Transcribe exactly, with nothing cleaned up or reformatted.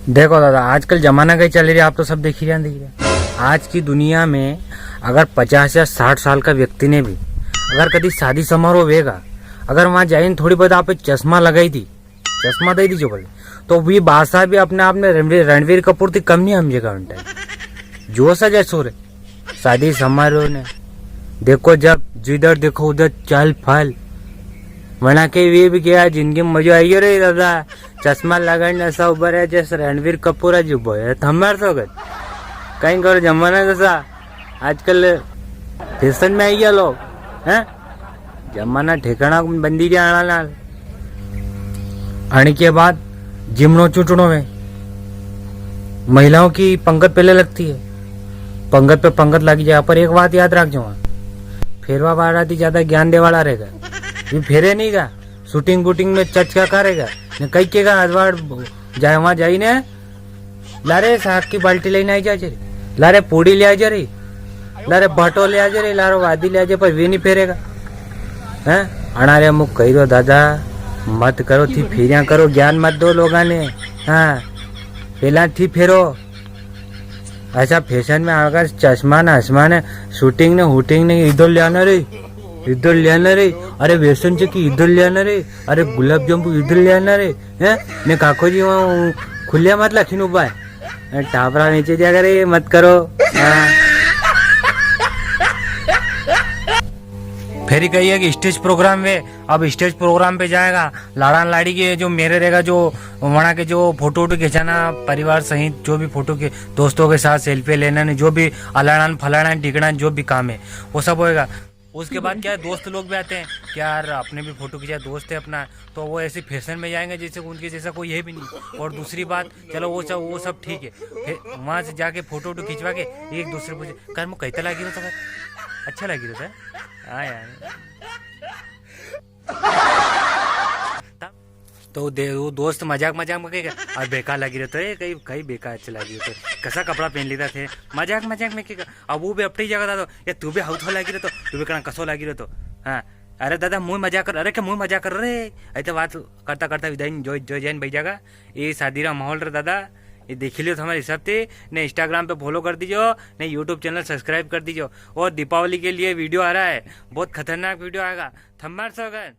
देखो दादा, आजकल जमाना कई चल रही है, आप तो सब देख ही रहे हैं, देख ही रहे हैं। आज की दुनिया में अगर पचास या साठ साल का व्यक्ति ने भी अगर कदी शादी समारोह वेगा, अगर वहां जाइन थोड़ी बहुत आप चश्मा लगाई दी, चश्मा दे दीजो बोले, तो वी बासा भी अपने आप ने रणवीर, रणवीर कपूर थी कम नहीं समझेगा उन टाइम। जो सा जैसो रे, शादी समारोह ने देखो, जब जिधर देखो उधर चल फल। वना के वे भी गया, जिंदगी में मजो आई गयो रे दादा। चश्मा लगाने ऐसा उबर है जैसे रणवीर कपूर आज उबो है। थमार सोगन। कई करो जमाना जैसा आजकल फैशन में आई गया लोग, हैं? जमाना ठिकाना बंदी गया आना लाल। आने के बाद जिमणो चूटणो है। महिलाओं की पंगत पहले लगती है, पंगत पे पंगत लागी जाए। पर एक बात याद राख जो, फेरवा वाला थी ज्यादा ज्ञान देवाला रहेगा, ये फेरे नहीं गा। शूटिंग बूटिंग में चर्चा करेगा, ने कई के का अजवाड़ जाए, वहां जाई ने, "लारे साग की बाल्टी लेने आई जा रे, लारे पूड़ी ले आ जा रे, लारे भाटो ले आ जा रे, लारो वादी ले आ जा," पर वे नहीं फेरेगा। हैं? अणा रे मुख कही रो दादा, मत करो थी फेरियां करो, ज्ञान मत दो लोगा ने। हाँ, पेला थी फेरो। ऐसा फैशन में आकर चश्मा ना हसमा ने, शूटिंग ने हूटिंग ने, इधर ले आना रे, इधर ले आना रे, अरे बेसन चक्की इधर ले आना रे, अरे गुलाब जामुन इधर ले आना रे, हैं? ने काको जी वहाँ खुलिया मत लाखी ने उबा है। अरे टापरा नीचे जा करे, मत करो। हाँ। फेरी कही है कि स्टेज प्रोग्राम में, अब स्टेज प्रोग्राम पे जाएगा, लाड़ा लाड़ी के जो मेरे रहेगा, जो वणा के जो फोटो वोटो खींचाना, परिवार सहित जो भी फोटो के, दोस्तों के साथ सेल्फी लेना ने, जो भी अलाना फलाना टिकना जो भी काम है, वो सब होएगा। उसके बाद क्या है, दोस्त लोग भी आते हैं कि यार अपने भी फोटो खींचा, दोस्त है अपना, तो वो ऐसे फैशन में जाएंगे जैसे उनके जैसा कोई है भी नहीं। और दूसरी बात, चलो वो सब, वो सब ठीक है, फिर वहां से जाके फोटो वोटो खिंचवा के एक दूसरे पूछे, "कर मैं कैसा लागी रहा था, अच्छा लागी रहा था?" हाँ यार। तो दे, वो दोस्त मजाक मजाक में कहेगा, "अब बेकार लागी रहा था, कई, कई बेकार अच्छा लागी रहा था, कसा कपड़ा पहन लेता थे, मजाक मजाक में कहेगा।" अब वो भी अपनी जगह था, तो, "या तू भी हाउथो लागी रहा तो, तू भी कणा कसो लागी रहा तो।" हाँ, "अरे दादा, मुँह मजाक कर, अरे क्या मुँह मजाक कर रहे?" ऐसे बात करता करता विदाई जो, जो जैन भाई जागा, ये शादी रा माहौल रे दादा, ये देख लियो तो हमारे हिसाब से, ने Instagram पे follow कर दीजो, ने YouTube channel subscribe कर दीजो। और दीपावली के लिए video आ रहा है, बहुत खतरनाक video आएगा, थमार सोगन।